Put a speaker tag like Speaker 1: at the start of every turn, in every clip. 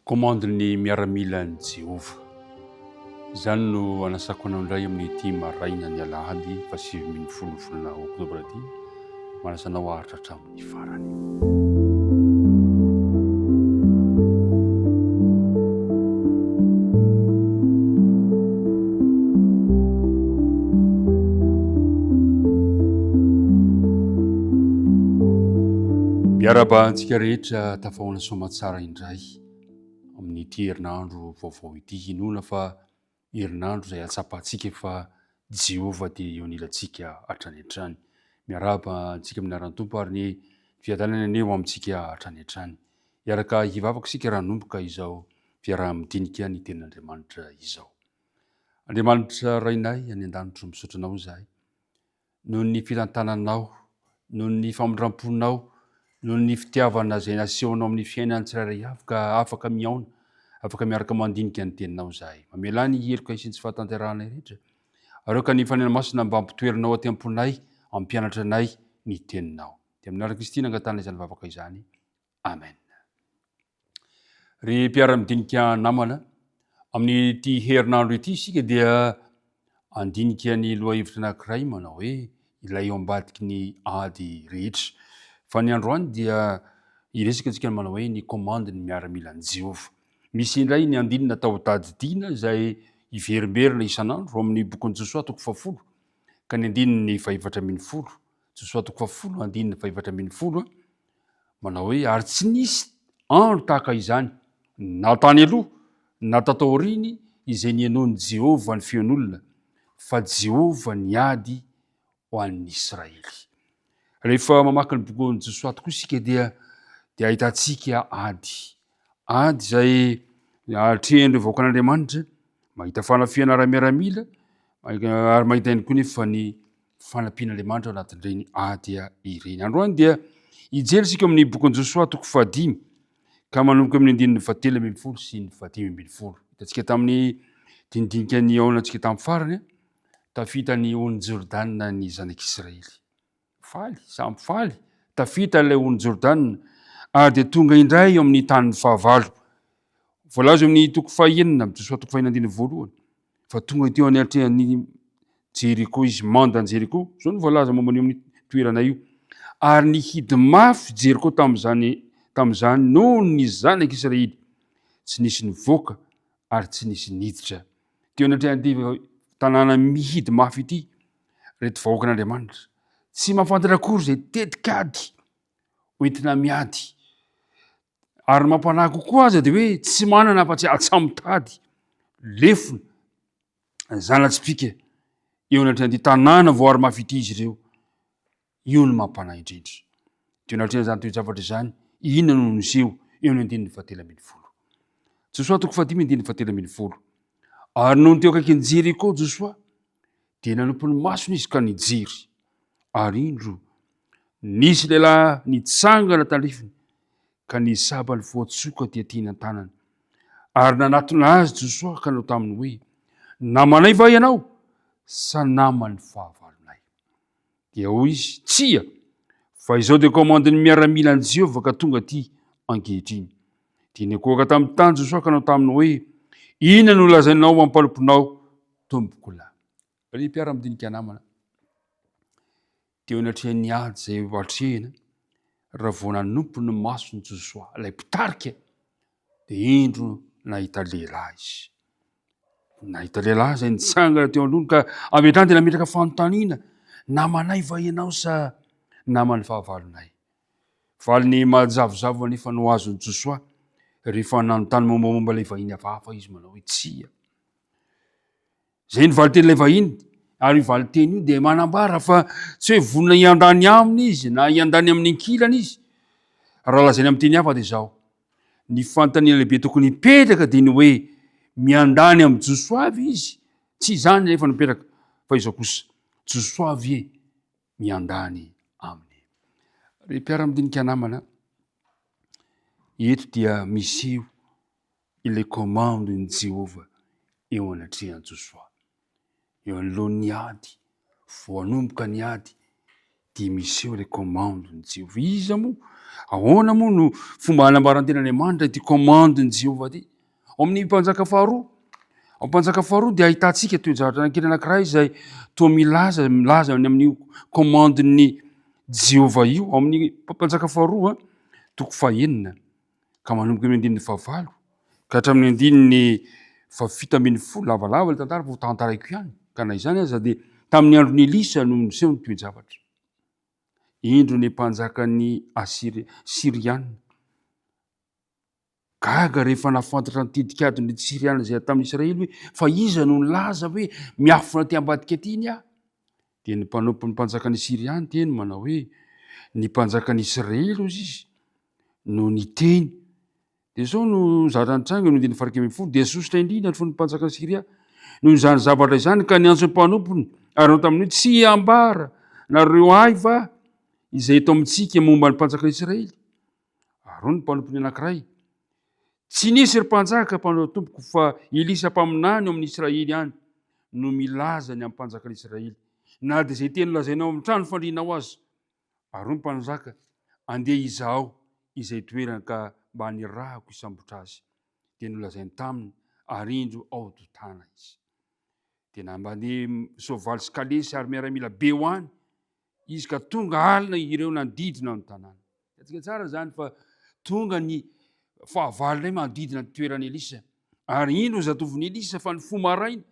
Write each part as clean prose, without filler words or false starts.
Speaker 1: Komandin'ny miaramilan'i Jehovah. Izany no anasako anao indray amin'ity maraina ny alahady faha 19 volana oktobra ity. Manasa anao haharitra hatramin'ny farany. Miarahaba antsika rehetra tafahoana soamatsara indray amin'ity herinandro vaovao ity. Inoana fa herinandro izay hahatsapantsika fa Jehovah dia eo anilantsika hatrany hatrany. Miarahaba antsika amin'ny anaran'ny Tompo ary ny fiadanany anie ho amintsika hatrany hatrany. Hiaraka hivavaka isika raha hanomboka izao fiaraha-midinika ny tenin'Andriamanitra izao. Andriamanitra Rainay any an-danitro, misaotra Anao izahay noho ny fitantananao, noho ny famindram-ponao, noho ny fitiavana izay nasehonao amin'ny fiainan'ny tsirairay avy ka afaka mihaona, afaka miaraka mandinika ny teninao izahay. Mamelà ny heloka sy ny tsy fahatanterahanay rehetra. Ary aoka ny Fanahy Masina mba hampitoeranao aty am-ponay, hampianatra anay ny teninao. Dia amin'ny anaran'i Kristy nangatahana izany vavaka izany. Amen. Ry mpiara-midinika namana, amin'ity herinandro ity isika dia andinika ny lohahevitra anankiray manao hoe ilay eo ambadiky ny ady rehetra. Fa ny androany dia hiresaka antsika ny manao hoe ny komandin'ny miaramilan'i Jehovah. Misy indray ny andininy natao tadidiana izay hiverimberina isan'andro amin'ny bokin'i Josoa toko fahafolo ka ny andininy fahefatra ambin'ny folo. Josoa toko fahafolo andininy fahefatra ambin'ny folo manao hoe ary tsy nisy andro tahaka izany na tany aloha na tato aoriany izay nihainoan'i Jehovah ny feon'olona, fa Jehovah niady ho an'ny Israely. Rehefa mamaky ny bokin'i Josoa tokoa isika dia dia ahitantsika ady. Ady izay atrehin'ireo vahoakan'Andriamanitra, mahita fanafihana ara-miaramila, ary mahita ihany koa nefa ny fanampian'Andriamanitra ao anatin'ireny ady ireny. Androany dia hijery isika amin'ny bokin'i Josoa toko fahadimy ka manomboka amin'ny andininy fahatelo ambin'ny folo sy ny fahadimy ambin'ny folo. Hitantsika tamin'ny dinidinika ny aonantsika tamin'ny farany, tafita ny ony Jordana ny zanak'Israely. Faly, samy faly, tafita ilay ony Jordana ary dia tonga indray eo amin'ny tanin'ny fahavalo. Voalaza eo amin'ny toko fahenina, Josoa toko fahenina andininy voalohany, fa tonga teo anatrehan'ny Jeriko izy, manda an'i Jeriko. Izao no voalaza momba an'io amin'ny toerana io. Ary nihidy mafy Jeriko tamin'izany tamin'izany noho ny zanak'Israely. Tsy nisy nivoaka ary tsy nisy niditra. Teo anatrehan'ity tanàna mihidy mafy ity, ireto vahoakan'Andriamanitra. Tsy mahafantatra akory izay tetikady hoentina miady. Ary ny mampanahy kokoa aza dia hoe tsy manana afa-tsy atsamitady, lefona, zana-tsipìka eo anatrehan'ity tanàna voaro mafy ity izy ireo. Io no mampanahy indrindra. Teo anatrehan'izany toe-javatra izany, inona no niseho eo amin'ny andininy fahatelo ambin'ny folo? Josoa toko fahadimy andininy fahatelo ambin'ny folo. Ary nony teo akaikin'i Jeriko Josoa, dia nanompo ny masony izy ka nijery. Ary indro, nisy lehilahy nitsangana tandrifiny, ka ny sabany voatsoka dia teny an-tanany. Ary nanatona azy Josoa ka nanao taminy hoe, Namanay va ianao sa naman'ny fahavalonay? Dia hoy izy, Tsia, fa izao dia komandin'ny miaramilan'i Jehovah ka tonga aty ankehitriny. Dia nikohaka tamin'ny tany Josoa ka nanao taminy hoe, Inona no lazainao amin'ny mpanomponao, tompokolahy? Ry mpiara-midinika namana, teo anatrehan'ny ady izay ho atrehina, raha vao nanompo ny masony Josoa, ilay mpitarika, dia indro nahita lehilahy izy. Nahita lehilahy izay nitsangana teo anoloany ka avy hatrany dia nametraka fanontaniana, namanay va ianao sa naman'ny fahavalonay? Valiny mahajavozavo anefa no azon'i Josoa rehefa nanontany mombamomba ilay vahiny hafahafa izy manao hoe tsia. Izay ny valin-tenin'ilay vahiny, ary io valin-teny io dia manambara fa tsy hoe vonona hiandany aminy izy na hiandany amin'ny ankilany izy. Raha lazaina amin'ny teny hafa dia izao, ny fanontaniana lehibe tokony hipetraka dia ny hoe miandany amin'i Josoa ve izy? Tsy izany anefa no mipetraka fa izao kosa, Josoa ve miandany aminy? Ry mpiara-midinika namana, eto dia miseho ilay komandon'i Jehovah eo anatrehan'i Josoa. Eo anoloan'ny ady, vao hanomboka ny ady, dia miseho ilay komandon'i Jehovah. Iza moa? Ahoana moa no fomba hanambaran-ten'Andriamanitra ity commande-n'i Jehovah ity? Ao amin'ny Mpanjaka faharoa, ao Mpanjaka faharoa dia ahitantsika toe-javatra kely anankiray izay toa milaza milaza ny amin'io commande-n'i Jehovah io. Ao amin'ny Mpanjaka faharoa, toko fahenina, ka manomboka amin'ny andininy fahavalo ka hatramin'ny andininy fahafito ambin'ny folo. Lavalava ilay tantara fa ho tantaraiko ihany. Ka na izany aza dia tamin'ny andron'i Elisa no niseho ny toe-javatra. Indro ny mpanjakan'ny Asyria, Syriana. Gaga rehefa nahafantatra ny tetikadin'ny Syriana izay tamin'ny Israely hoe fa iza no nilaza hoe miafina aty ambadika aty iny aho? Dia ny mpanompon'ny mpanjakan'ny Syria niteny manao hoe ny mpanjakan'ny Israely hozy izy no niteny. Dia izao no zatra nitranga no andininy faha 11 dia sosotra indrindra ny fon'ny mpanjakan'i Syria noho izany zavatra izany ka niantso ny mpanompony ary nanao taminy hoe tsy ambara nareo ahy va izay eto amintsika momba ny mpanjakan'i Israely? Ary hoy ny mpanompony anankiray, Tsy nisy ry mpanjaka mpanao tompoko fa Elisa mpaminany ao amin'ny Israely ihany no milaza ny amin'ny mpanjakan'i Israely, na dia izay teny lazainao amin'ny trano fandrianao aza. Ary hoy ny mpanjaka, Andeha izahao izay toerany ka mba anirahako hisambotra azy. Dia nolazainy taminy, ary indro ao Dotana izy. Dia nampandeha soavaly sy kalesy ary miaramila be ho any izy ka tonga alina ireo nanodidina ny tanàna. Hitantsika tsara izany fa tonga ny fahavalo indray manodidina ny toeran'i Elisa. Ary indro ny zatovon'i Elisa fa nifoha maraina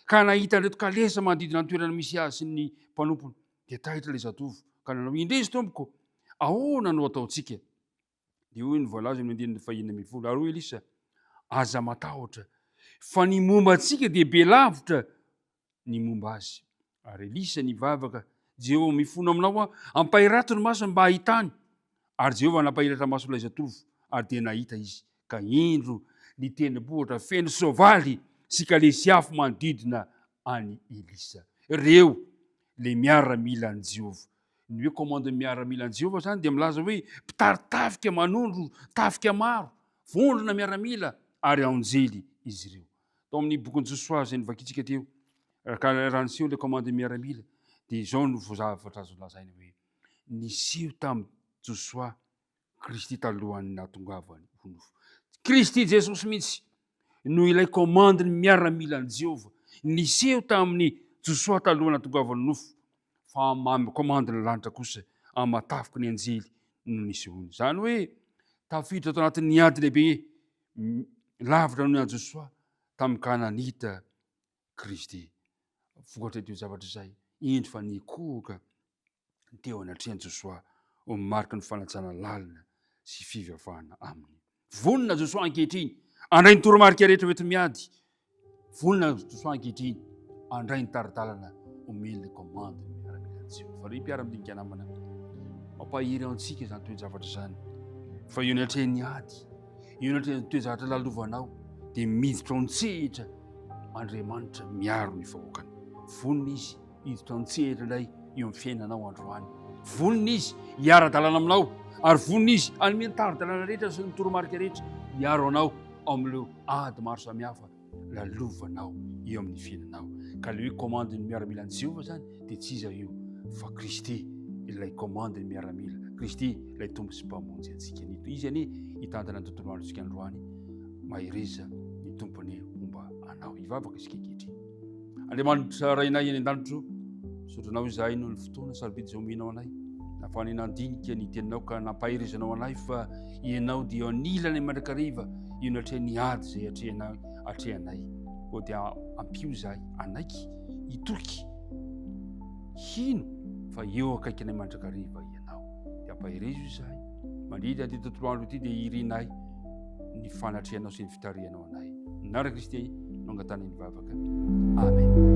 Speaker 1: ka nahita an'ireto kalesa manodidina ny toerana misy azy sy ny mpanompony. Dia taitra ilay zatovo ka nanao, Indrisy tompoko, ahoana no ataontsika? Dia hoy ny voalaza amin'ny andininy fahenina ambin'ny folo, ary hoy Elisa, Aza matahotra, fa ny momba antsika dia be lavitra ny momba azy. Ary Elisa nivavaka, Jehovah, mifona aminao aho, ampahirato ny masony mba hahitany. Ary Jehovah nampahiratra mason'ilay zatovo, ary dia nahita izy, ka indro ny tendrombohitra feno soavaly sy kalesy afo manodidina an'i Elisa. Ireo le miaramilan'i Jehovah. Ny hoe commande miaramilan'i Jehovah zany dia milaza hoe mpitari-tafika manondro tafika maro, vondrona miaramila ary anjely izy ireo. Tao amin'ny bokin'i Josoa izay novakintsika teo, ka raha niseho ilay commande miaramila dia izao no zavatra azo lazaina hoe niseho tamin'i Josoa Kristy talohan'ny nahatongavany ho nofo. Kristy Jesosy mihitsy no ilay commande ny miaramilan'i Jehovah niseho tamin'i Josoa talohan'ny nahatongavany nofo, fa amin'ny commande ny lanitra kosa amin'ny matafiky ny anjely no nisehoany. Izany hoe tafiditra tao anatin'ny ady lehibe lavitra noho ny an'i Josoa tamin'ny Kananita Kristy. Vokatra io zavatra izay, indro fa nikohoka teo anatrehan'i Josoa ho mariky ny fanajana lalina sy fivavahana aminy. Vonona Josoa ankehitriny handray ny toromarika rehetra hoenti-miady. Vonona Josoa ankehitriny handray ny tari-dalana omen'ilay commande ny miaramilan'i Jehovah. Ry mpiara-midinika namana, mampahery antsika izany toe-javatra izany fa eo anatrehan'ny ady, eo anatrehan'ny toe-javatra lalovanao dia miditra ao an-tsehitra Andriamanitra miaro ny vahoakany. Vonona izy hiditra an-tsehatra indray eo amin'ny fiainanao androany. Vonona izy hiara-dalana aminao ary vonona izy hanome ny tari-dalana rehetra sy ny toromarika rehetra hiaro anao ao amin'ireo ady maro samihafa lalovanao eo amin'ny fiainanao. Ka ilay hoe commande-n'ny miaramilan'i Jehovah izany dia tsy iza io fa Kristy ilay commande-n'ny miaramila, Kristy ilay Tompo sy Mpamonjy antsika. Izy anie hitantana ny tontolo androntsika androany. Mahereza ny Tompo anie homba anao. Hivavaka isika ankehitriny. Andriamanitra Rainay any an-danitro, misaotra Anao izahay noho ny fotoana sarobidy izay omenao anay. Nahafahanay nandinika ny teninao ka nampaherezanao anay fa Ianao dia eo anilanay mandrakariva eo anatrehan'ny ady izay atrehanay atrehanay. Koa dia ampio izahay hanaiky, hitoky, hino fa eo akaikinay mandrakariva Ianao. Dia ampaherezo izahay. Mandritra ity tontolo andro ity dia irinay ny fanatrehanao sy ny fitarihanao anay. Ny anaran'i Kristy no angatahana ny vavaka. Amen.